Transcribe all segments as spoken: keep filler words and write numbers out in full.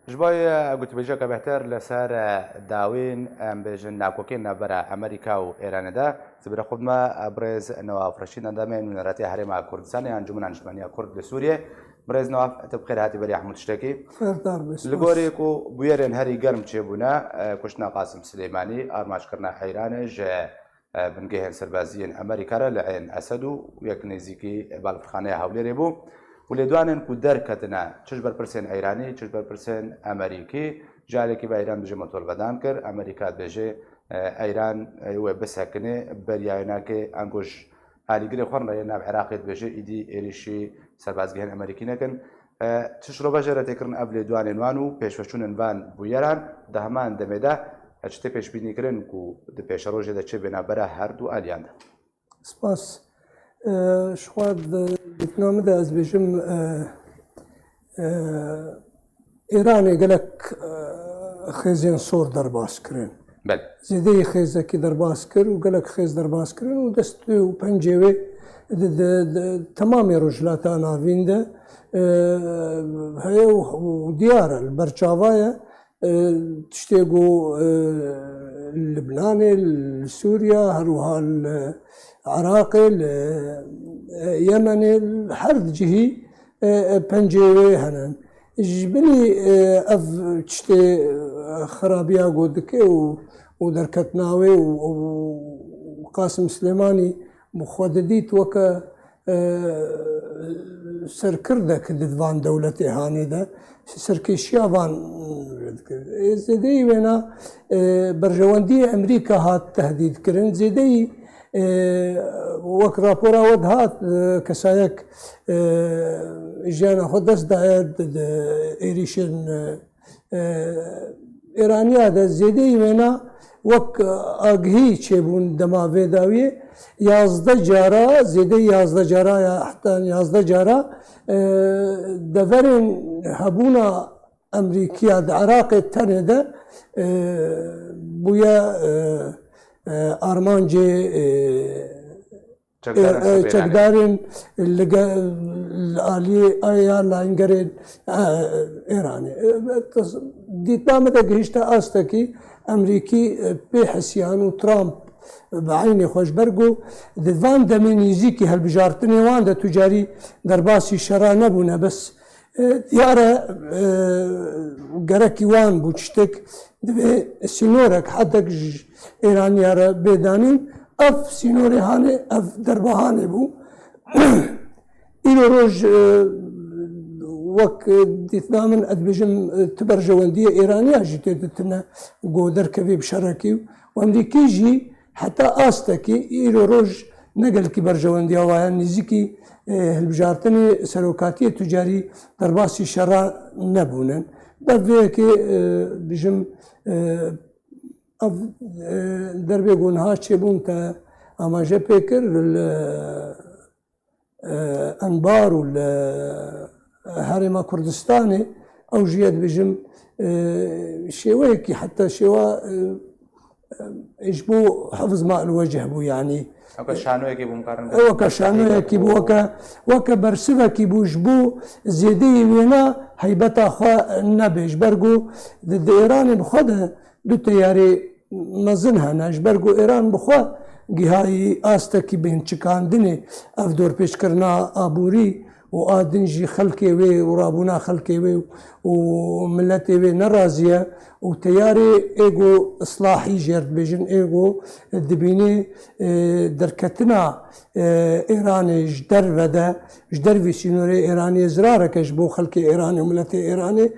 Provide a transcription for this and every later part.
Ji bo gotûbêjeke bêhtir li ser dawîn, em bêjin, nakokên navbera Amerîka û Îranê de, zibire xwe bime birêz Newaf Reşîd, endamê nûneratiya Herêma Kurdistanê, Encûmena Niştimaniya Kurd li Sûriyê. Birêz Newaf, tu bi xêr hatî beriya hemû tiştekî. Serdar be, spas. Li gorî ku bûyerên herî germ çêbûne, e, kuştina Qasim Silêmanî, armanckirina Îranê ji e, bingehên serbaziyên Amerîka re li Eyn Esed û yek nêzîkî balafirxaneya Hewlêrê bû û lêdwanên ku derketine, çi ji ber pirsên Îranî, çi ji ber pirsên Amerîkî, ji alekî ve Îran dibêje me tolvedan kir, Amerîka dibêje, e, Îran, e, wê bisekine, beriya wê nake, ango ji alîgirê xwe re yê nav Iraqê dibêje, îdî êrîşî serbazgehên Amerîkî nekin. E, çi şirovajê re tê kirin ev lêdwanên wan û pêşveçûnên van bûyeran, di heman demê de, e, çi tê pêşbînîkirin ku di pêşerojê de çêbê navbera her du aliyan de? Spas. E, ji xwe di dîtina min de ez bêjim, e, e, Îranê gelek, e, xêzên sor derbas kirin. Belê. Zêdeyî xêzekî derbas kir û gelek xêz derbas kirin û dest û pencê wê di, di, di temamê Rojhilata Navîn de, e, heye û, û diyar e, li ber çava ye. E, tiştê ku, e, li Libnanê, li Sûriya, her wiha li Iraqê, li, e, Yemenê, li her cihî, e, e, pencê wê hene. Ji bilî, e, ev tiştê, e, xerabiya ku dike û, û derketina wê û, û Qasim Silêmanî bi xwe didît weke, e, serkirdek di van dewletê hanê de serkêşiya van dikir. Ê, zêdeyî wêna, e, berjewendiyê Amerîka hat tehdîdkirin. Zêdeyî, e, wek rapora we dihat, e, kesayek, e, jiyana xwe dest daye di, di êrîşên, e, e, Êraniya de zêdeyî wêna wek agihî çêbûn dema vê dawiyê yazdeh cara, zêdeyî yazdeh cara ya heta yazdeh cara, e, deverên hebûna Amerîkiya di Iraqê tenê de, e, bûye, e, e, armancê, e, çekdarên e, e, Sibê Îranê. Çekdarên li ge-, li aliyê ya layîngerên, e, Îranê. E, e, tas-, dîtina min de gihişte astekî Amerîkî, e, pê hesiyan û Trump bi eynê xwe ji ber ku di van demên nêzîkî hilbijartinê wan de tu carî derbasî şera nebûne. Bes E, diyar e, e, gerekî wan bû tiştek, divê sînorek, hedek ji Êraniya re bê danîn. Ev sînorê hanê, ev derba hanê bû. Îro roj, e, wek dîtina min, ez dibêjim, e, tu berjewendiyê Êraniya jî tê de tune ku derkevê bi şerekî û Amerîkî jî Heta astekî îro roj ne gelkî berjewendiya wan ya nêzîkî, e, hilbijartinê serokatiyê tu carî derbasî şera nebûne. Bi vê yekê, e, bijim, e, ev, e, derbê ku niha çêbûn te amaje pê kir, li e, Enbar û li Herêma Kurdistanê, ew jî, ez dibêjim, e, şêweyekî, heta şêwa, e, e, ji bo hifz ma el wecih bû, yanî. Weke şanoyekî bû, em karin bêjin. Weke şanoyekî bû, weke, weke bersivekî bû ji bo zêdeyî wêna heybeta xwe nebê. Ji ber ku di, di Îranê bi xwe de du teyarê mezin hene. Ji ber ku Îran bi xwe gihayî astekî bên çikandinê, ev dorpêçkirina aborî û a din jî xelkê wê û rabûna xelkê wê û miletê wê nerazî ye û teyarê ê ku islahî jê re dibêjin, ê ku dibînê, e, derketina, e, Îranê ji derve de, ji dervî sînorê Îranê zirareke ji bo xelkê Îranê û miletê Îranê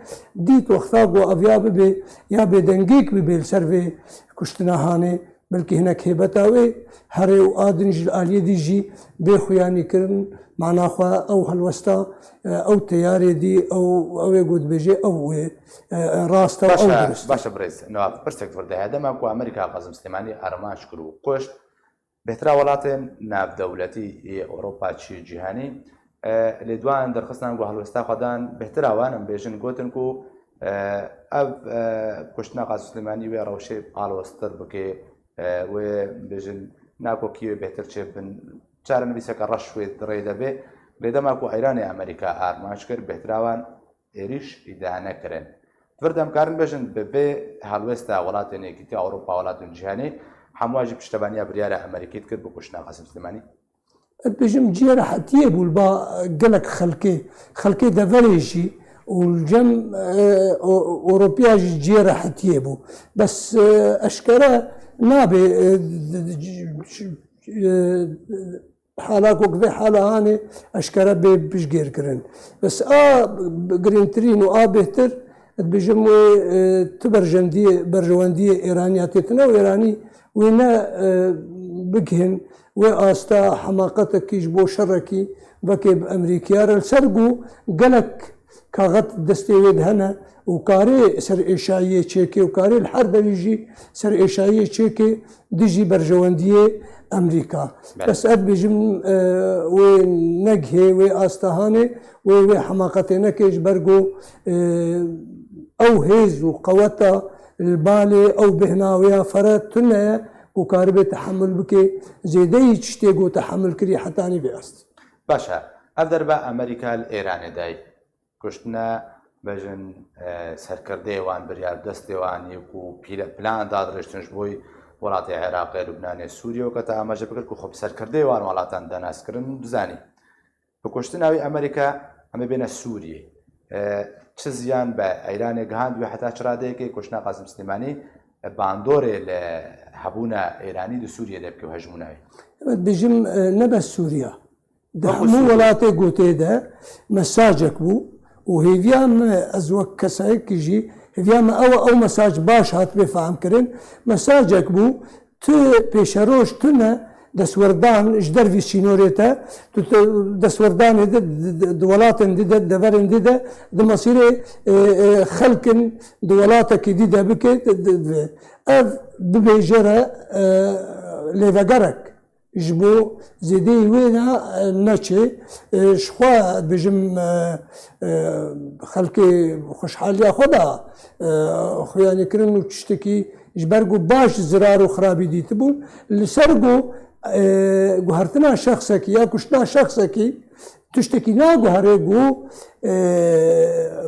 dît, wexta ku ev ya bibe, ya bêdengêk bibe li ser vê kuştina hanê, belkî hinek hêbeta wê herê û a din ji aliyê dî jî bê xuyanî kirin, mana xwe ew helwesta, e, ew teyarê dî, ew, ew ê ku dibêje ew wê, e, rast e û ew Baş e, dirust e. Baş e birêz Newaf, pirsek vir de heye. Dema ku Amerîka Qazim Silêmanî armanc kir û kuşt, bêhtira welatên navdewletî yê Ewropa çi cîhanî, e, lêdwan derxistan ku helwesta xwe dan, bêhtira wan em bêjin gotin ku, e, ev, e, kuştina Qazim Silêmanî wê rewşê aloztir bike, e, wê bêjin nakokî wê bêhtir çêbin, çarenivîseke reş wê di rê de bê. Lê dema ku Îranê Amerîka armanc kir, bêhtira wan êrîş îdane kirin. Birde em karin bêjin bi vê helwesta welatên Yekîtiya Ewropa, welatên cîhanê, hemû jî piştevaniya biryara Amerîkî dikir bi kuştina Qasim Silêmanî? Dibêjim cihê rehetiyê bû li ba gelek xelkê, xelkê deverê jî û li cem, e, O-, Ewropiya jî cihê rehetiyê bû. Bes, e, eşkere nabe, e, d-, d-, d-, e, hala ku vê hala hanê eşkere bê piştgêrkirin. Bes a girîngtirîn û a bêhtir, dibêjim wê, e, tu berjendiyê, berjewendiyê Êranî ya têtine û Êranî wê ne, e, bigihên wê asta hemaqetekî ji bo şerekî vekê bi Emerîkiya re li ser ku gelek kaxet destê wê de hene û karê ser êşayiyê çêkê û karê li her derî jî ser êşayiyê çêkê dijî berjewendiyê Emerîka. Belê. Bes ez dibêjim, e, wê negihê, wê asta hanê, wê, wê hemaqetê neke ji ber ku, e, ew hêz û qeweta li balê ew bêhna wê ya fere tune ye ku karibê tehemul bike, zêdeyî tiştê ku tehemul kirî hetanî vê est. Baş e, ev derve Amerîka li Êranê dayî. Kuştine, bêjin, e, serkirdeyê wan, biryar destê wan yê ku pîle-, plan dadirêştin ji bo welatê Iraqê, Lubnanê, Sûriyê weke te amaje bikir ku xwe bi serkirdeyê wan welatan de nas kirin, bizanî. Bi kuştina wî Amerîka em ê bêne Sûriyê. E, çi ziyan be Îranê gihand wê heta çi radeyekê kuştina Qasim Silêmanî, e, bandorê li hebûna Îranî di Sûriyê de bike û hejmûna wê? Evet, bijim, e, ne bes Sûriya. Di hemû welatê gotê de mesajek bû û hêviya me, ez wek kesayekî jî, hêviya me ew e, ew mesaj baş hatibê fehmkirin. Mesajek bû, tu pêşeroj tune destwerdan ji dervî sînorê te, tu, tu destwerdanê de, di, di, di welatên di de, deverên di de, di mesîrê, e, e, xelkin di welatekî dî de bike, di, di, di. Ev bibêje re, e, lêvegerek. Ji bo zêdeyî wê ne, e, neçê. E, ji xwe dibêjim, e, e, xelkê xweşhaliya xwe da, e, xuyanî kirin û tiştekî ji ber ku baş zirar û xirabî dîtibûn. Li ser ku, e, guhertina şexsekî ya kuştina şexsekî tiştekî naguhere ku, e,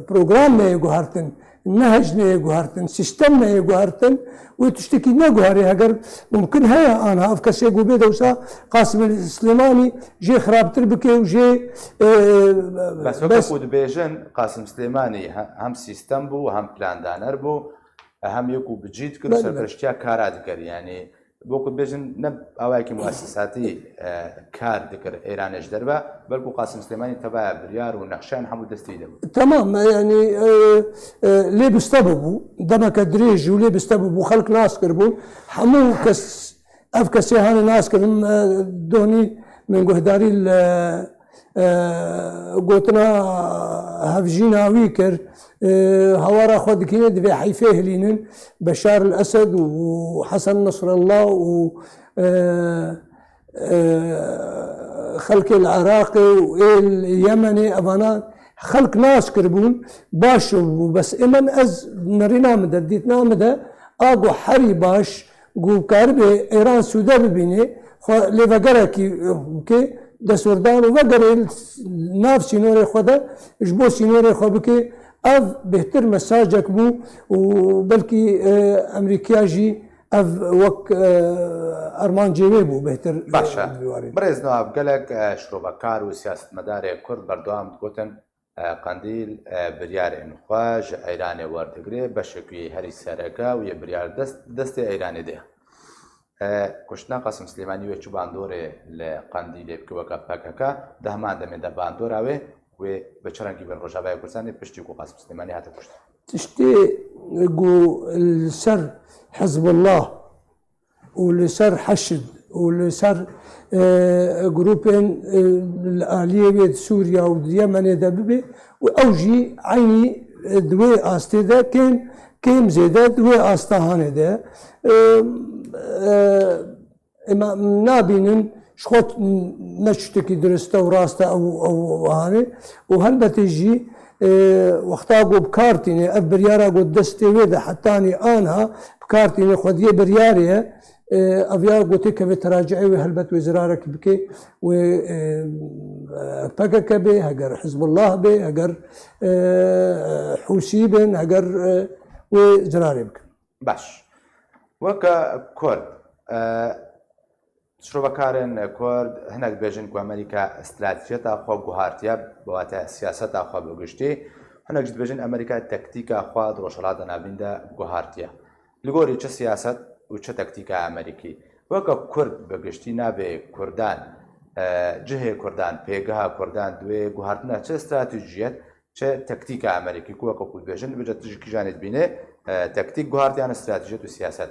program neyê guhertin, nehec neyê guhertin, sîstem neyê guhertin, wê tiştekî neguherê. Heger mumkin heye, anha ev kesê ku bê dewsa Qasim Silêmanî jê xirabtir bike û jê, e, Bes weke bes ku dibêjin, Qasim Silêmanî he-, hem sîstem bû, hem plandaner bû, hem yê ku bi cî dikir û Belê, belê. serpereştiya kara dikir. Yanî, Bo ku dibêjin ne awayekî muesesatî, e, kar dikir Êranê ji derve, belku Qasim Silêmanî tevaya biryar û nexşeyan hemû destê wî de bû. Temam, e, yanî, e, e, lê biste bûbû, demeke dirêj û lê biste bûbû, xelk nas kiribûn. Hemû kes, ev kesê hane nas kirin, e, donî min guhdarî li, e, gotina hevjîna wî kir, e, hawara xwe dikîne, divê heyfê hilînin. Beşar el Esed û Hesen Nesrallah û, e, e, xelkê li Iraqê û ê li Yemenê, evana xelk nas kiribûn, baş bû. Bes ê min, ez nerîna min de, dîtina min de, a ku herî baş, ku karibê Êran sûde bibînê, xwe lêvegerekî bike, destwerdan û vegerê nav sînorê xwe de, ji bo sînorê xwe bike. Ev bêhtir mesajek bû û belkî, e, Emerîkiya jî ev wek, e, armancê wê bû bêhtir, e, Baş e. Birêz Newab, gelek, e, şirovekar û siyasetmedarê Kurd berdewam digotin, e, Qendîl, e, biryarên xwe ji Eyranê werdigire, beşek wî herî sereke û yê biryar dest, destê Eyranê de. E, kuştina Qasim Silêmanî wê çi bandorê li Qendîlê bike weke P K K, di heman demê de bandora wê, wê bi çi rengî bên Rojavayê Kurdistanê piştî ku Qasim Silêmanî hate kuştin? Tiştê ku li ser Hizbullah û li ser Heşd û li ser, e, grûpên, e, li aliyê wê di Sûriya û di Yemenê de bibe û ew jî eynî, e, di wê astê de kêm, kêm zêde di wê asta hanê de. E, e, ema nabînin ji xwe ne tiştekî dirist e û rast e ew, ew hanê û helbetê jî, e, wexta ku bi kar tîne, ev biryara ku destê wê de hetanî anha bi kar tîne, xwediyê biryarê ye. e, ev ya gotê kevê teraci'ê wê helbet wê zirarek bike, wê, e, P K K bê, heger Hizbullah bê, heger, e, Hûsî bin, heger, e, wê zirarê bikin. Baş. Weke Kurd, e, şrovekarên Kurd hinek dibêjin ku Amerîka stratejiyeta xwe guhartiye, bi wate siyaseta xwe bi giştî. Hinek jî dibêjin Amerîka taktîka xwe di Rojhilata Navîn de guhartiye. Li gorî çi siyaset û çi taktîka Amerîkî? Weke Kurd bi giştî navê Kurdan, e, cihê Kurdan, pêgeha Kurdan di wê guhartina çi stratejiyet, çi taktîka Amerîkî ku weke ku dibêjin, vêca tu ji kîjanê dibînê, e, taktîk guhartiyan stratejiyet û siyaset.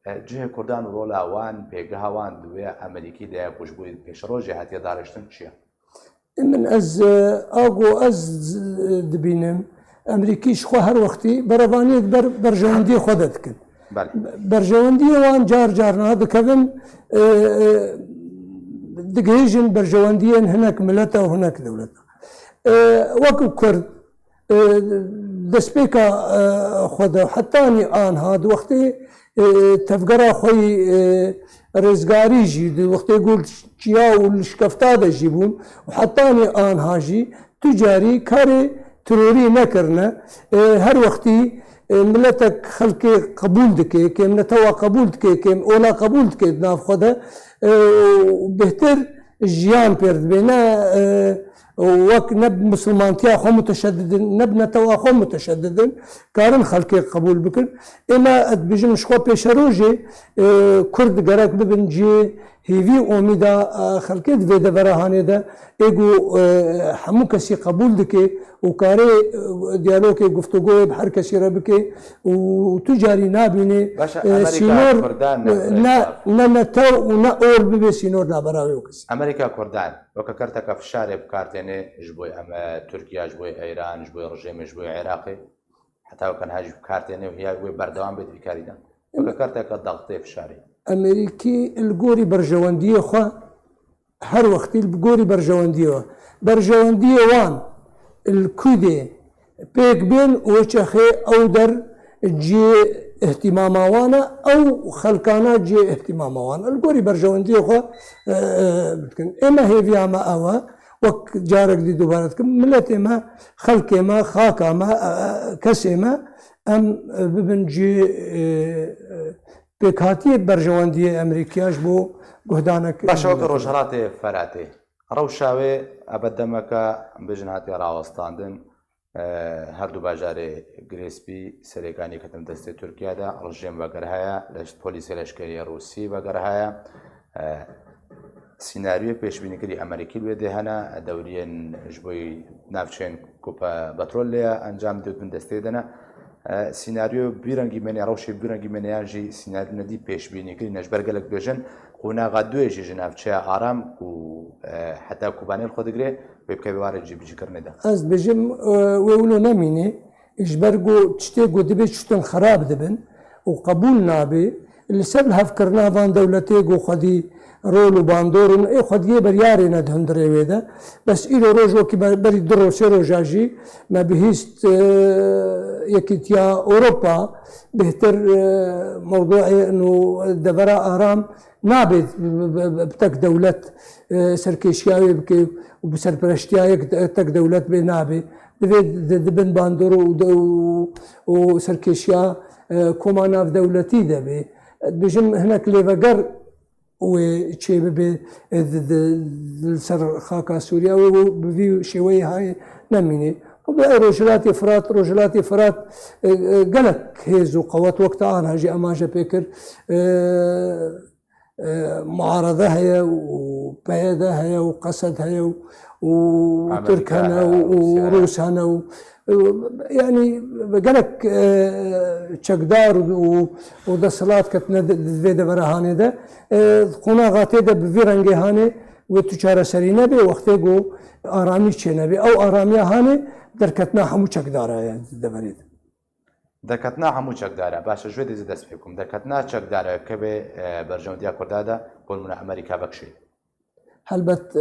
E, cihê Kurdan û rola wan, pêgeha wan di wê Amerîkî de ku ji bo pêşerojê hatiye darêştin çi ye? Min ez, e, a ku ez, e, dibînim, Amerîkî ji xwe her wextî berevaniyê di ber berjewendiyê xwe de dikin. Belê. Berjewendiyê wan car car niha dikevin, e, e, digihêjin berjewendiyên hinek mileta û hinek dewleta. E, wekî Kurd, e, destpêka, e, xwe de hetanî anha di wextê, e, tevgera xwe yî, e, rêzgarî jî di wextê ku çiya û li şikefta de jî bûn û hetanî anha jî tu carî karê terorî nekirine. E, her wextî, e, miletek xelkê qebûl dike, kêm netewa qebûl dike, kêm ola qebûl dike di nav xwe de, e, û bêhtir jiyan pêr dibe. Ne, e, wek ne bi misilmantiya xwe muteşedid in, ne bi netewa xwe muteşedid in, karin xelkê qebûl bikin. Ême, ez dibêjim, ji xwe pêşerojê, e, Kurd gerek bibin cihê hêvî û omîda, e, xelkê di vê devera hanê de, ê ku, e, hemû kesî qebûl dike û karê, e, diyalogê, guftûgoyê bi her kesî re bike û tu carî nabînê, Baş e, e, Amerîka sînor, Kurdan ne, ne, ne netew û ne ol bibe sînor navbera wê û kesî. Amerîka Kurdan weke kerteke fişarê bi kar têne ji bo em, e, Tirkiye, ji bo Îran, ji bo rejîmê, ji bo Iraqê. Heta weke niha jî bi kar têne û hiya wê berdewam bê di vî karî de. Weke kerteke daxtê fişarê. Amerîkî li gorî berjewendiyê xwe her wextî li gorî berjewendiyê we. Berjewendiyê wan li ku dê pêk bên û wê çaxê ew der cihê îhtîmama wan e, ew xelkana cihê îhtîmama wan e. Li gorî berjewendiyê xwe, e, e, bikin. Ême hêviya me ew e, wek carek dî dubare dikim, miletê me, xelkê me, xaka me, e, e, kesê me, em, e, bibin cihê, e, e, pêkhatiyê berjewendiyê Amerîkiya ji bo guhdanek. Baş e, weke Rojhelatê Feratê. Rewşa wê ebed demeke em bêjin hatiye rawestandin. E, her du bajarê Girêspî serêkanî ketin destê Tirkiye de. Rejîm veger heye, leş-, polîsê leşkerî Rûsî veger heye. E, sînaryoyê pêşbînîkirî Amerîkî li wê dê hene, dewriyên ji bo navçeyên ku pe-, petrol lê ye encam dibin destê de ne. E, sînaryo bi vî rengî mêne, rewşê bi vî rengî mêne yan jî sînaryo nedî pêşbînî kirîne. Ji ber gelek bêjin, qonaxa duyê jî ji navçeya Aram ku, e, heta Kobanê li xwe digire, wê bikeve warê cîbicîkirinê de. Ez dibêjim, e, wê wilo nemîne, ji ber ku tiştê ku dibê çûtin xerab dibin û qebûl nabe, li ser lihevkirina van dewletê ku xwedî rol û bandor in, ê xwediyê beryarê ne di hundirê wê de. Bes îro roj wekî ber-, berî du roj, sê roja jî me bihîst, e, Yekîtiya Ewropa bêhtir, e, mewduê û devera Aram nabe bi, bi, bi, bi tek dewlet, e, serkêşiya wê bike û bi serpereştiya yek de-, tek dewlet bê nabe. Divê di, di bin bandor û de-, û, û serkêşiya, e, koma navdewletî de bê. Dibêjim hinek lêveger wê çê bibe, e, di, di, di, li ser xaka Sûriya wê û bi vî şêweyê hayê nemîne. Û bi Rojhilatê Firat, Rojhilatê Firat, e, e, gelek hêz û qewet wek te ana jî emaje pê kir. E, e, muarede heye û P Y D heye û Qesed heye û, û Amerîka Tirk hene heye û, û Rûsya heye. Rûs hene û, e, yanî gelek, e, çekdar û, û desthilat ketine di, di vê devera hanê de. E, qonaxa tê de bi vî rengê hanê wê tu çareserî nebe, wextê ku aramî çê nebe. Ew aramiya hanê derketina hemû çekdara ye di deverê de. Derketina hemû çekdara, baş e, ji wê dê zî dest pê bikim. Derketina çekdara kevê, e, berjewendiya Kurda de, bo nimûne Amerîka vekişî. Helbet, e,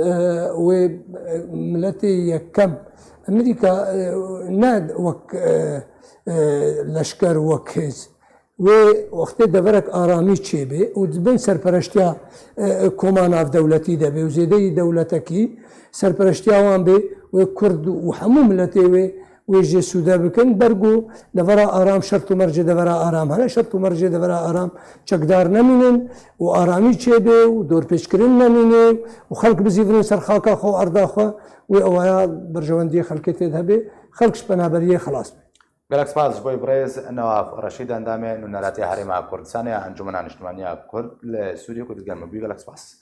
wê, e, miletê yekem, Amerîka, e, ne wek, e, e, leşker, wek hêz, Wê wextê deverek aramî çêbê û di bin serpereştiya e, e, koma navdewletî de bê û zêdeyî dewletekî serpereştiya wan bê, wê Kurd û hemû miletê wê wê jê sûde bikin. Ber ku devera aram, şert û mercê devera aram hene, şert û mercê devera aram çekdar nemînin û aramî çêbê û dorpêçkirin nemîne û xelk bizîvirin ser xaka xwe û erda xwe, wê ewaya berjewendiyê xelkê tê de hebe, xelk ji penaberiyê xelas be. Gelek spas ji bo birêz Newaf Reşîd, endamê Nûneratiya Herêma Kurdistanê ya Encûmena Niştimanî ya Kurd li Sûriyê ku digel me bûyî. Gelek spas.